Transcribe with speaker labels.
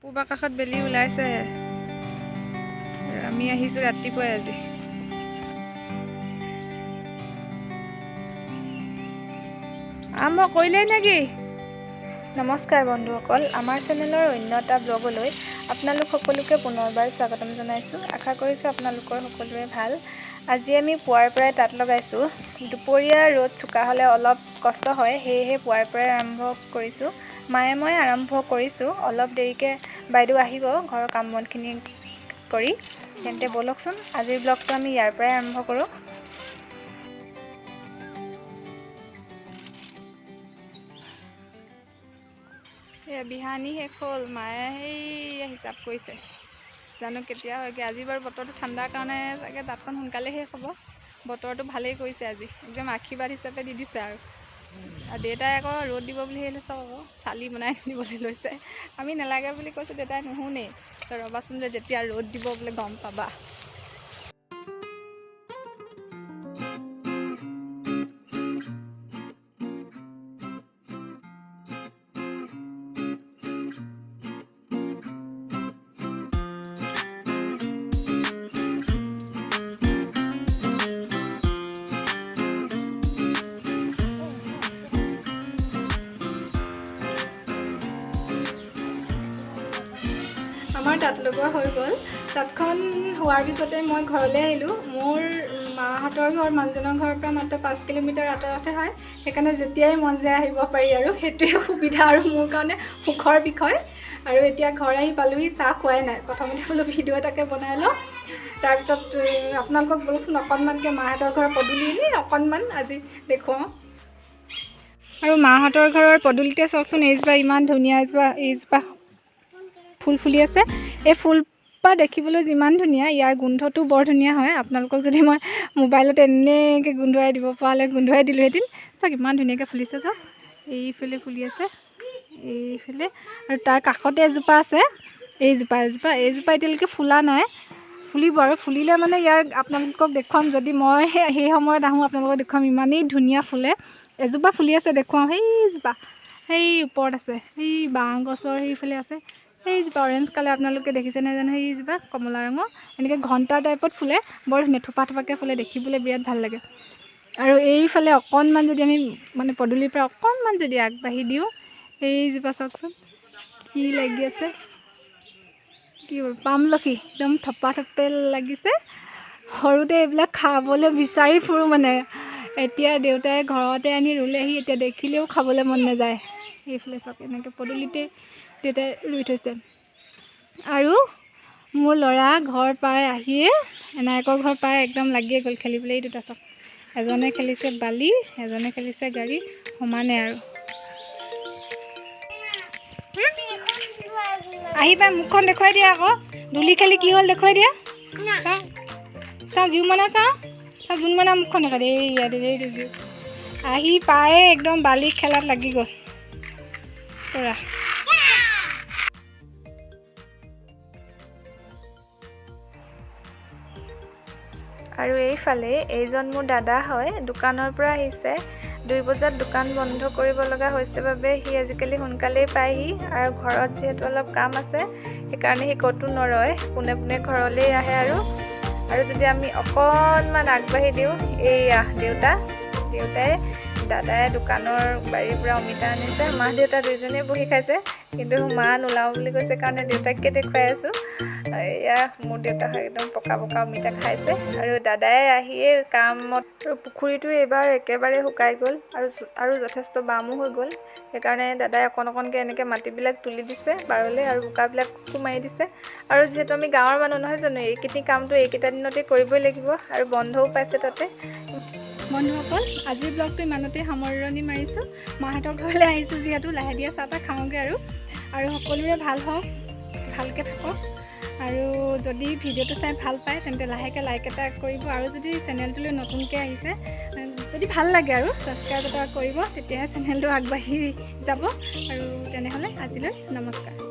Speaker 1: পূব আকাশত বেলি ওলাইছেহে আৰু আমি আহিছোঁ ৰাতিপুৱাই আজি। আৰম্ভ কৰিলেই নেকি?
Speaker 2: নমস্কাৰ বন্ধুসকল, আমাৰ চেনেলৰ অন্য এটা ব্লগলৈ আপোনালোক সকলোকে পুনৰবাৰ স্বাগতম জনাইছোঁ। আশা কৰিছোঁ আপোনালোকৰ সকলোৰে ভাল। আজি আমি পুৱাৰ পৰাই তাঁত লগাইছোঁ। দুপৰীয়া ৰ'দ চোকা হ'লে অলপ কষ্ট হয়, সেয়েহে পুৱাৰ পৰাই আৰম্ভ কৰিছোঁ। মায়ে মই আৰম্ভ কৰিছোঁ, অলপ দেৰিকৈ বাইদেউ আহিব ঘৰৰ কাম বনখিনি কৰি। তেন্তে ব'লকচোন, আজিৰ ব্লগটো আমি ইয়াৰ পৰাই আৰম্ভ কৰোঁ।
Speaker 1: এয়া বিহানি শেষ হ'ল, মায়ে সেই হিচাপ কৰিছে, জানো কেতিয়া হয়গৈ। আজি বাৰু বতৰটো ঠাণ্ডাৰ কাৰণে চাগে তাঁতখন সোনকালে শেষ হ'ব। বতৰটো ভালেই কৰিছে আজি, একদম আশীৰ্বাদ হিচাপে দি দিছে আৰু। আৰু দেউতাই আকৌ ৰ'দ দিব বুলি আহিলে চাব আকৌ চালি বনাই দিবলৈ লৈছে। আমি নালাগে বুলি কৈছোঁ, দেউতাই নুশুনেই। তই ৰ'বাচোন, যে যেতিয়া ৰ'দ দিব বোলে গম পাবা। আমাৰ তাঁত লগোৱা হৈ গ'ল। তাঁতখন হোৱাৰ পিছতে মই ঘৰলৈ আহিলোঁ। মোৰ মাহঁতৰ ঘৰ মানুহজনৰ ঘৰৰ পৰা মাত্ৰ 5 কিলোমিটাৰ আঁতৰতহে হয়, সেইকাৰণে যেতিয়াই মন যায় আহিব পাৰি আৰু সেইটোৱে সুবিধা আৰু মোৰ কাৰণে সুখৰ বিষয়। আৰু এতিয়া ঘৰ আহি পালোহি, চাহ খোৱাই নাই। প্ৰথমতে বোলো ভিডিঅ' এটাকে বনাই লওঁ, তাৰপিছত আপোনালোকক ব'লকচোন অকণমানকৈ মাহঁতৰ ঘৰৰ পদূলি এনেই অকণমান আজি দেখুৱাওঁ। আৰু মাহঁতৰ ঘৰৰ পদূলিতে চাওকচোন, এইজোপা ইমান ধুনীয়া এজোপা, এইজোপা ফুল ফুলি আছে। এই ফুলপাহ দেখিবলৈ যিমান ধুনীয়া, ইয়াৰ গোন্ধটো বৰ ধুনীয়া হয়। আপোনালোকক যদি মই মোবাইলত এনেকৈ গোন্ধোৱাই দিব পৰা হ'লে গোন্ধোৱাই দিলোঁহেঁতেন। চাওক, ইমান ধুনীয়াকৈ ফুলিছে। চাওক, এইফালে ফুলি আছে, এইফালে, আৰু তাৰ কাষতে এজোপা আছে। এইজোপা এজোপা এইজোপা এতিয়ালৈকে ফুলা নাই, ফুলিব। আৰু ফুলিলে মানে ইয়াৰ আপোনালোকক দেখুৱাম। যদি মই সেই সময়ত আহোঁ, আপোনালোকক দেখুৱাম, ইমানেই ধুনীয়া ফুলে। এজোপা ফুলি আছে, দেখুৱাওঁ। সেইজোপা সেই ওপৰত আছে, সেই বাঁহ গছৰ সেইফালে আছে। সেইজোপা অৰেঞ্জ কালাৰ, আপোনালোকে দেখিছে নাই জানো। সেইজোপা কমলা ৰঙৰ, এনেকৈ ঘণ্টা টাইপত ফুলে, বৰ ধুনীয়া, থোপা থোপাকৈ ফুলে, দেখিবলৈ বিৰাট ভাল লাগে। আৰু এইফালে অকণমান যদি আমি মানে পদূলিৰ পৰা অকণমান যদি আগবাঢ়ি দিওঁ, এইজোপা চাওকচোন কি লাগি আছে, কি পামলখি, একদম থপা থপে লাগিছে। সৰুতে এইবিলাক খাবলৈ বিচাৰি ফুৰোঁ মানে, এতিয়া দেউতাই ঘৰতে আনি ৰুলেহি, এতিয়া দেখিলেও খাবলৈ মন নাযায়। এইফালে চাওক, এনেকৈ পদূলিতে দেউতাই ৰুই থৈছে। আৰু মোৰ ল'ৰা ঘৰ পাই আহিয়ে, এনায়েকৰ ঘৰ পাই একদম লাগিয়ে গ'ল খেলিবলৈ। এই দুটা চাওক, এজনে খেলিছে বালি, এজনে খেলিছে গাড়ী, সমানে। আৰু আহি পাই মুখখন দেখুৱাই দিয়া আকৌ, ধূলি খেলি কি হ'ল দেখুৱাই দিয়া। চাওঁ চাওঁ, জিউ মনা, চাওঁ চাওঁ, জোন মনা মুখখন দেখুৱাই দিয়ে। এইয়া এই জিউ আহি পায়ে একদম বালি খেলাত লাগি গ'ল পূৰা।
Speaker 2: আৰু এইফালে এইজন মোৰ দাদা হয়, দোকানৰ পৰা আহিছে। 2 বজাত দোকান বন্ধ কৰিব লগা হৈছে বাবে সি আজিকালি সোনকালেই পায়হি। আৰু ঘৰত যিহেতু অলপ কাম আছে, সেইকাৰণে সি ক'তো নৰয়, পোনে পোনে ঘৰলেই আহে। আৰু আৰু যদি আমি অকণমান আগবাঢ়ি দিওঁ, এইয়া দেউতা। দেউতাই দাদাই দোকানৰ বাৰীৰ পৰা অমিতা আনিছে। মা দেউতা দুইজনেই বহি খাইছে, কিন্তু মা নোলাওঁ বুলি কৈছে কাৰণে দেউতাককে দেখুৱাই আছোঁ। এয়া মোৰ দেউতা একদম পকা পকা অমিতা খাইছে। আৰু দাদাই আহিয়ে কামত, আৰু পুখুৰীটো এইবাৰ একেবাৰে শুকাই গ'ল আৰু আৰু যথেষ্ট বামো হৈ গ'ল। সেইকাৰণে দাদাই অকণ অকণকৈ এনেকৈ মাটিবিলাক তুলি দিছে পাৰলৈ আৰু বোকাবিলাকো মাৰি দিছে। আৰু যিহেতু আমি গাঁৱৰ মানুহ নহয় জানো, এইখিনি কামটো এইকেইটা দিনতে কৰিবই লাগিব আৰু বন্ধও পাইছে তাতে।
Speaker 1: বন্ধুসকল, আজিৰ ব্লগটো ইমানতে সামৰণি মাৰিছোঁ। মাহঁতৰ ঘৰলৈ আহিছোঁ যিহেতু, লাহে ধীৰে চাহ তাহ খাওঁগৈ। আৰু আৰু সকলোৰে ভাল হওক, ভালকৈ থাকক। আৰু যদি ভিডিঅ'টো চাই ভাল পায়, তেন্তে লাহেকৈ লাইক এটা কৰিব। আৰু যদি চেনেলটোলৈ নতুনকৈ আহিছে, যদি ভাল লাগে আৰু ছাবস্ক্ৰাইব এটা কৰিব, তেতিয়াহে চেনেলটো আগবাঢ়ি যাব। আৰু তেনেহ'লে আজিলৈ নমস্কাৰ।